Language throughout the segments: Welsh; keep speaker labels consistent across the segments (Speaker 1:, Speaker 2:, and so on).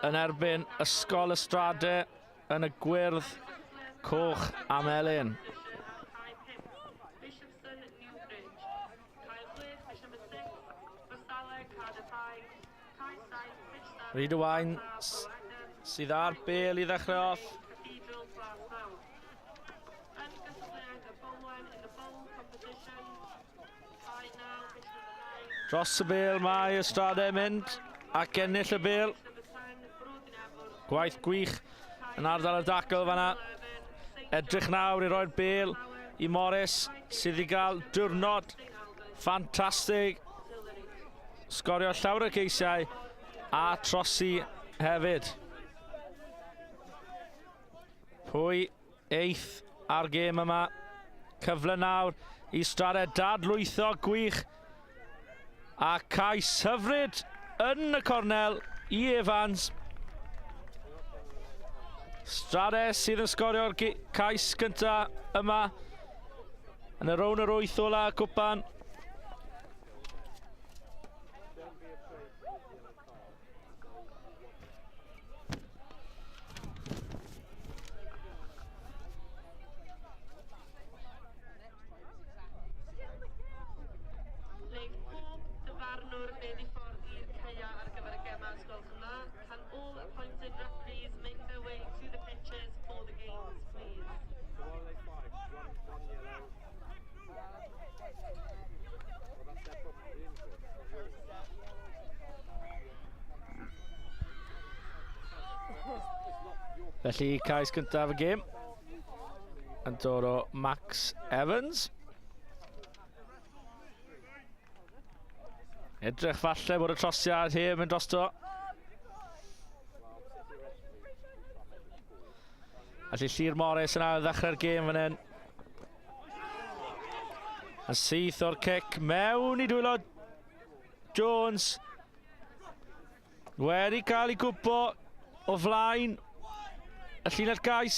Speaker 1: yn erbyn Ysgol y Strade yn y gwyrdd, coch a melyn. Rhydywaun sydd ar bel i ddechrau off. Dros y bel mae Estrade yn mynd ac ennill y bel. Gwaith gwych yn ardal y dacl fanna. Edrych nawr i roi'r bel i Morris sydd i gael diwrnod ffantastig. Sgorio llawer o geisiau a trosi hefyd. Pwy eith ar gêm yma? Cyfle nawr i Strade dadlwytho gwych a cais hyfryd yn y cornel i Evans. Strade sydd yn sgorio'r cais gyntaf yma yn y rown yr wyth ola cwpan. Felly cais cyntaf y gêm yn dod o Max Evans. Edrych falle bod y trosiad heb mynd drosto. Felly Llyr Morris yn ail ddechrau'r gêm fan hyn. Yn syth o'r cic mewn i dwylo Jones. Wedi cael ei gwbo o flaen y llinell gais.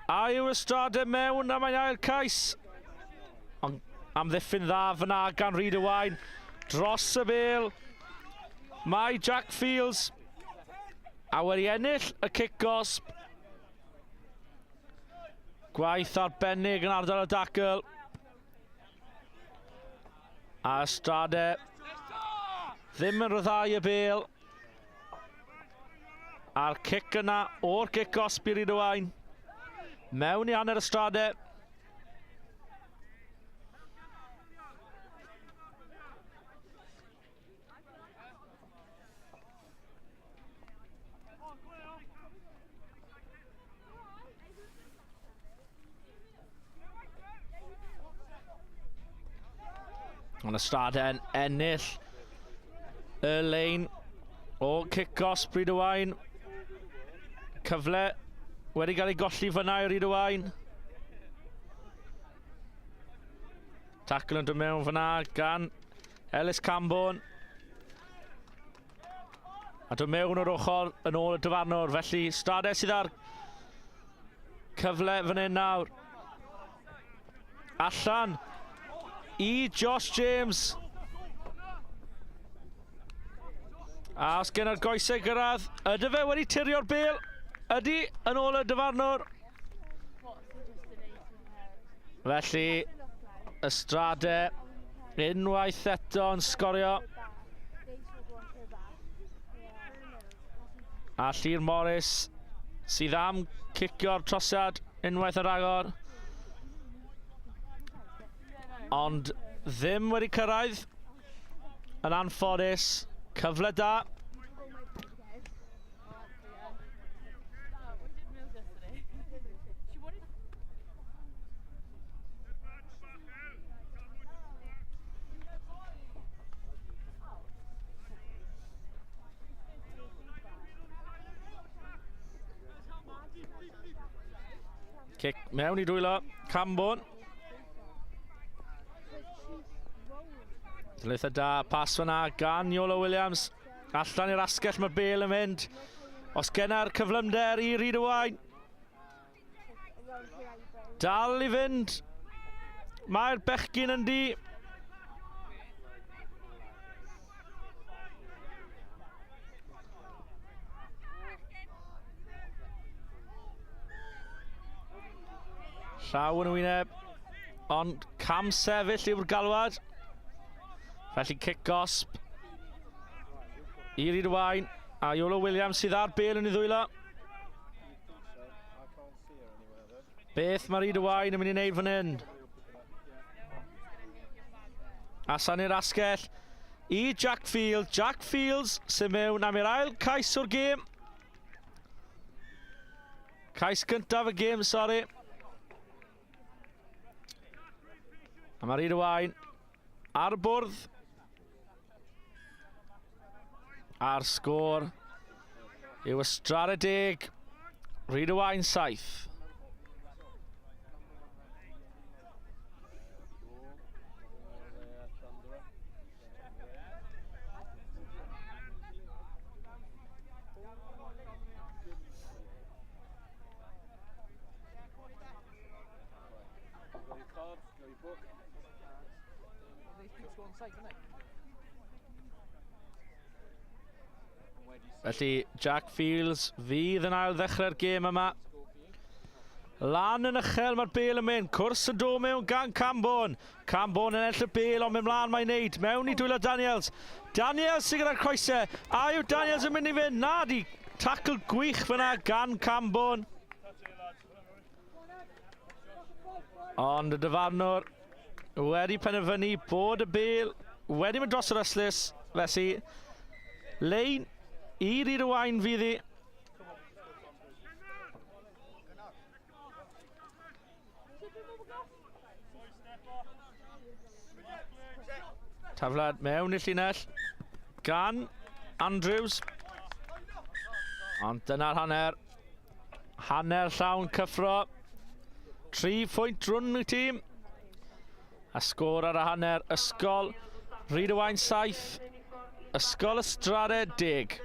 Speaker 1: A yw Estrade mewn a mae'n ail cais. Ond amddiffyn dda fyna gan Rhyd y Wain. Dros y bel. Mae Jack Fields a wedi ennill y cic gosb. Gwaith arbennig yn ardal y dacl. A Estrade ddim yn rhyddhau y bel. A'r cic yna o'r gic gosb i Rhydywaun. Mewn i hanner Estrade. Ond y Straden ennill y lein o cic-os Bryd y Wain. Cyfle wedi cael ei golli fyna i Ryd y Wain. Tackle yn dod mewn fyna gan Ellis Cambon. A dod mewn o'r ochr yn ôl y dyfarnwr. Felly Strade sydd ar cyfle fan hyn nawr. Allan i Josh James. A os gen o'r goesau gyrraedd, ydy fe wedi tirio'r bel? Ydy, yn ôl y dyfarnwr. Felly, Ystrade unwaith eto yn sgorio. A Llyr Morris sydd am cicio'r trosiad unwaith yn rhagor. Ond ddim wedi cyrraedd. Yn anffodus, cyfle da. Cic mewn i dwylo Cambon. Dylitha da, pas fyna gan Iolo Williams. Allan i'r asgell mae'r bel yn mynd. Os genna'r cyflymder i Rhyd y Wain. Dal i fynd. Mae'r bechgyn yn di. Llaw yn y wyneb. Ond cam sefyll yw'r galwad. Felly cic gosb i Rhyd-y-waun. A Iolo Williams sydd ar bel yn ei ddwylo. Beth mae Rhyd-y-waun yn mynd i wneud fan hyn? Allan i'r asgell i Jack Field. Jack Fields sy'n mewn am i'r ail cais o'r gêm. Cais gyntaf y gêm, sori. A mae Rhyd-y-waun ar y bwrdd. A'r sgôr yw Ystrad y deg, Rhyd-y-waun 7. Felly Jack Fields fydd yn ail ddechrau'r gêm yma. Lan yn uchel mae'r bel yn mynd. Cwrs yn dod mewn gan Cambon. Cambon yn enll y bel ond mynd mlaen mae'n neud. Mewn i dwylo Daniels. Daniels sydd gyda'r croesau. A yw Daniels yn mynd i fynd? Na di. Tackle gwych fyna gan Cambon. Ond y dyfarnwr wedi penderfynu bod y bel wedi mynd dros yr ystlys, felly lein i Rhyd y Waun fydd hi. Taflad mewn i'r llinell gan Andrews. Ond dyna'r hanner. Hanner llawn cyffro. 3 phwynt rhwng y tîm. A sgôr ar y hanner. Ysgol Rhyd y Waun 7. Ysgol Ystrade 10.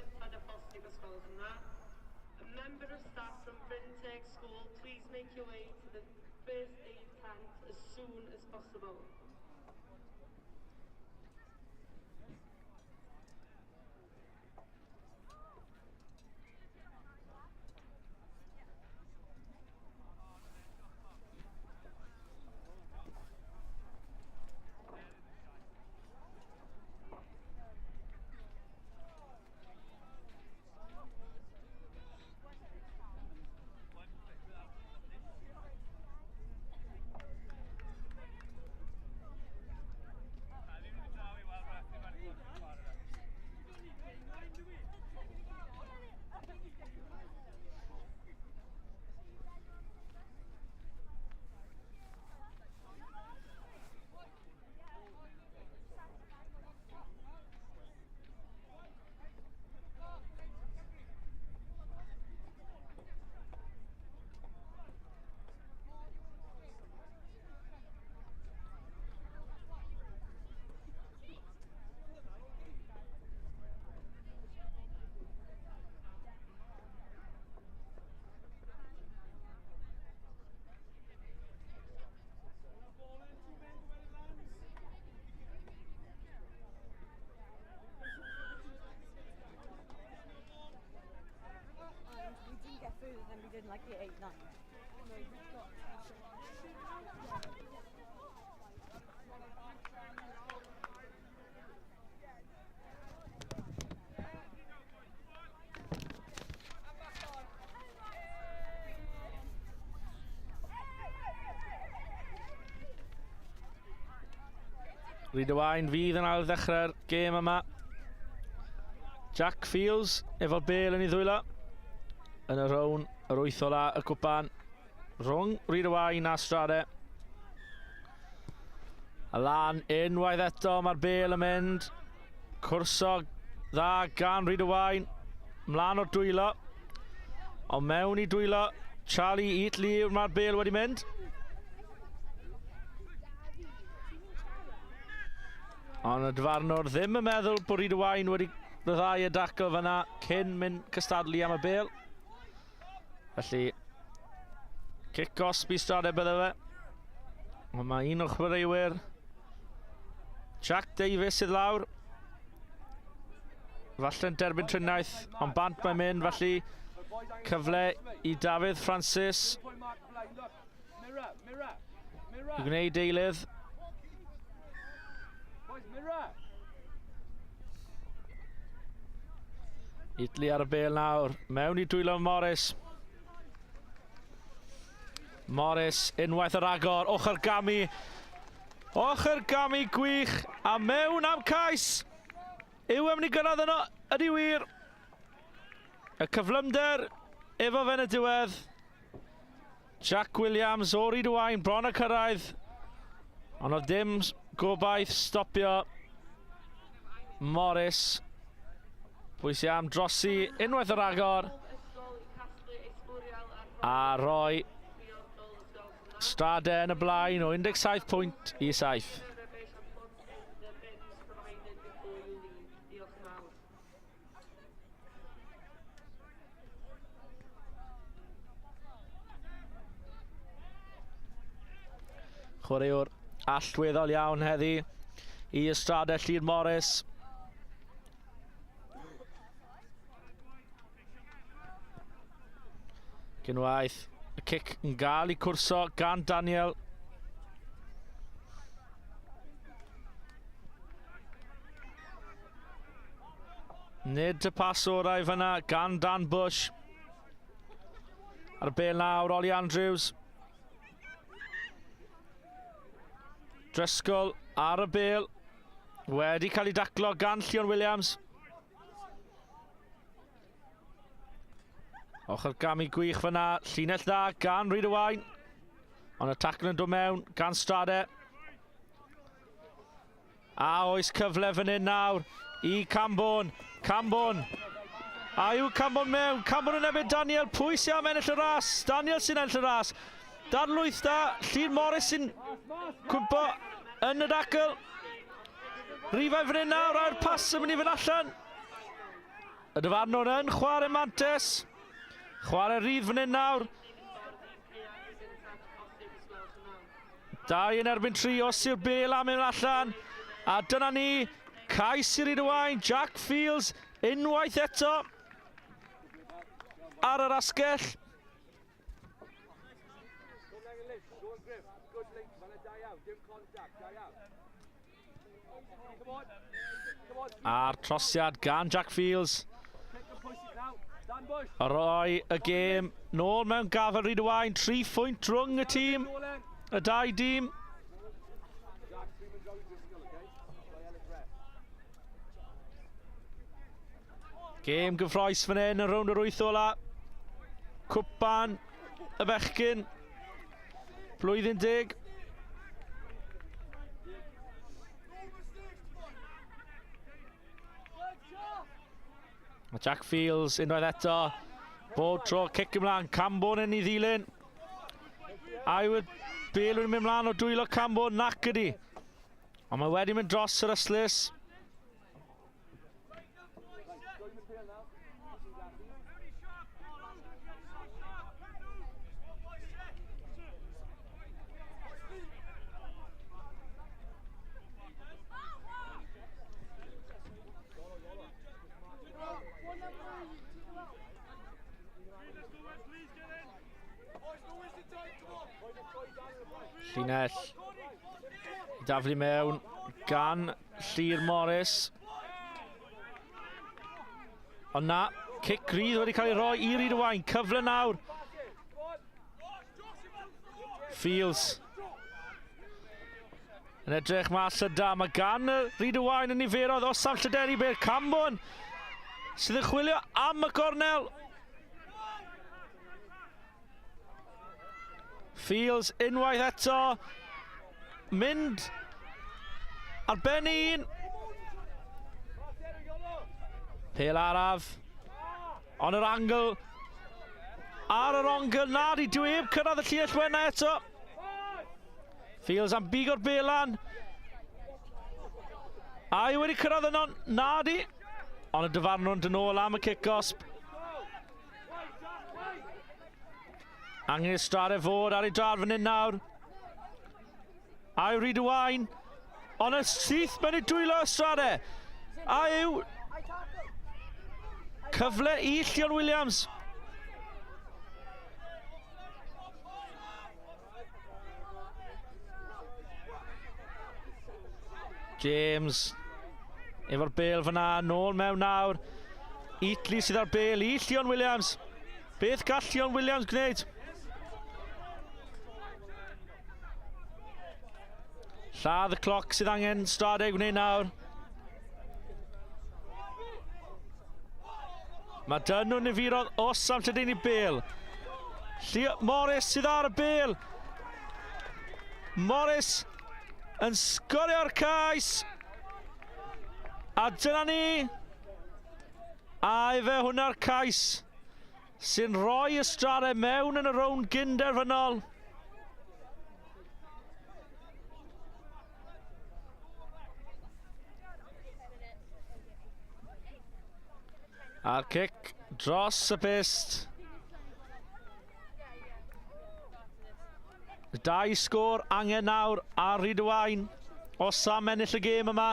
Speaker 1: Rhydywaun fydd yn ail ddechrau'r gêm yma. Jack Fields efo'r bel yn ei ddwylo. Yn y rown yr wyth ola y cwpan rhwng Rhydywaun a Strade. A lan unwaith eto mae'r bel yn mynd. Cwrso dda gan Rhydywaun. Mlaen o'r dwylo. Ond mewn i dwylo Charlie Eatley mae'r bel wedi mynd. Ond y dyfarnwr ddim yn meddwl bod Rhyd Wain wedi rhyddhau y dacl fyna cyn mynd cystadlu am y bel. Felly, cic gosb i Strade bydde fe. Ond mae un o'r chwaraewyr, Jack Davies sydd lawr. Falle'n derbyn triniaeth, ond bant mae'n mynd, felly cyfle i Dafydd Francis. I gwneud eilydd. Italy ar y bel nawr. Mewn i dwylo Morris. Morris unwaith yr agor. Ochr gamu. Ochr gamu gwych. A mewn am cais. Yw e'n mynd i gyrraedd yno? Ydy wir. Y cyflymder efo fe'n y diwedd. Jack Williams o Rhyd-y-wain bron y cyrraedd. Ond oedd dim gobaith stopio Morris. Pwy sy'n am drosi unwaith yr agor. A rhoi Strade yn y blaen o 17 pwynt i 7. Chwaraewr allweddol iawn heddi i Ystrade Llŷr Morris. Cynwaith, y cic yn gael ei cwrso gan Daniel. Nid y pas orau fyna gan Dan Bush. Ar y bel nawr, Ollie Andrews. Driscoll ar y bel. Wedi cael ei daclo gan Llion Williams. Ochr gamu gwych fyna. Llinell dda gan Rhyd Owain. Ond y tacl yn dod mewn gan Strade. A oes cyfle fan hyn nawr i Cambon. Cambon. A yw Cambon mewn? Cambon yn ebyn Daniel. Pwy sy'n am ennill y ras? Daniel sy'n ennill y ras. Darlwyth da. Llun Morris sy'n cwympo yn y dacl. Rhifau fan hyn nawr a'r pas yn mynd i fynd allan. Y dyfarnwr yn chwarae mantes. Chwarae rhydd fan hyn nawr. Dau yn erbyn tri os yw'r bel am mynd allan. A dyna ni, cais i Rhyd-y-wain, Jack Fields unwaith eto ar yr asgell. A'r trosiad gan Jack Fields. A roi y gêm nôl mewn gafel Rhyd y Wain. 3 phwynt rhwng y tîm, y dau dîm. Gêm gyffroes fan hyn yn rownd yr wyth ola. Cwpan y bechgyn. Blwyddyn deg. Mae Jack Fields unwaith eto. Bob tro cic ymlaen. Cambon yn ei ddilyn. A yw'r bel yn mynd mlaen o dwylo Cambon? Nac ydi. Ond mae wedi mynd dros yr ystlys. Llinell i daflu mewn gan Llyr Morris. Ond na, cic rydd wedi cael ei roi i Rhyd Owain. Cyfle nawr. Fields. Yn edrych mas llyda, mae gan y Rhyd Owain yn niferoedd o saf llyderi Be'r Cambon sydd yn chwilio am y gornel. Fields unwaith eto. Mynd ar ben un. Pel araf. Ond yr angl. Ar yr ongl na, di dwi heb cyrraedd y llinell wenna eto. Fields am bigo'r belan. A i wedi cyrraedd yno, na di. Ond y dyfarnwr yn dyn ôl am y cic-osb. Angen i'r Strade fod ar ei drad fan hyn nawr. A yw Rhyd Owain. Ond y syth mewn i dwylo y Strade. A yw cyfle i Llion Williams. James efo'r bel fyna, nôl mewn nawr. Eatley sydd ar bel i Llion Williams. Beth gall Llion Williams gwneud? Lladd y cloc sydd angen Strade gwneud nawr. Mae dyn nhw'n niferodd os am lledaenu bel. Llio Morris sydd ar y bel. Morris yn sgorio'r cais. A dyna ni. A efe hwnna'r cais sy'n rhoi y Strade mewn yn y rownd gynderfynol. A'r cic dros y pyst. Dau sgôr angen nawr ar Rhydywaun os am ennill y gêm yma.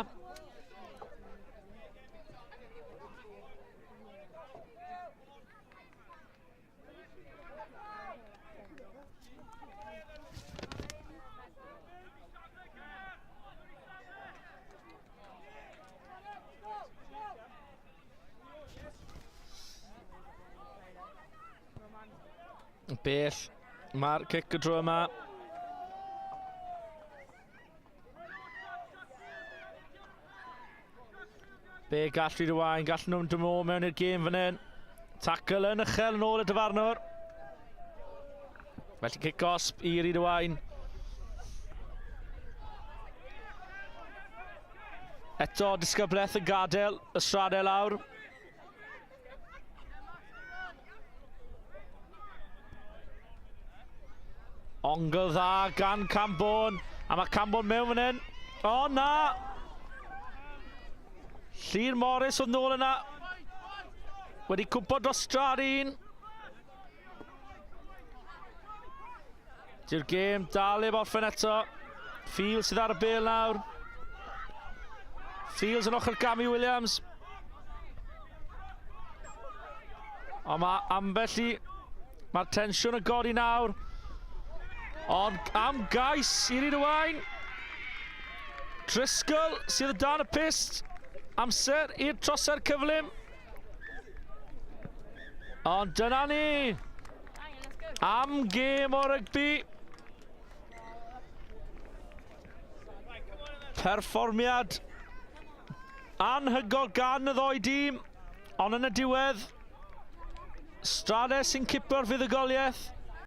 Speaker 1: Bell mae'r cic y dro yma. Be gall Rhyd Owain? Gall nhw'n dod mewn i'r gêm fan hyn. Tackle yn uchel yn ôl y dyfarnwr. Felly cic gosb i Rhyd Owain. Eto disgyblaeth yn gadael y stradau lawr. Ongl dda gan Cambon. A mae Cambon mewn fan hyn. O na! Llyr Morris oedd nôl yna. Wedi cwmpo dros strad un. Dyw'r gêm dal heb orffen eto. Fields sydd ar y bel nawr. Fields yn ochr Gami Williams. Ond mae ambell i... Mae'r tensiwn yn godi nawr. Ond am gais i Rhyd Owain. Driscoll sydd o dan y pist. Amser i'r trosedd cyflym. Ond dyna ni! Am gêm o rygbi. Perfformiad anhygol gan y ddoi dîm, ond yn y diwedd, Strade sy'n cipio'r fuddugoliaeth.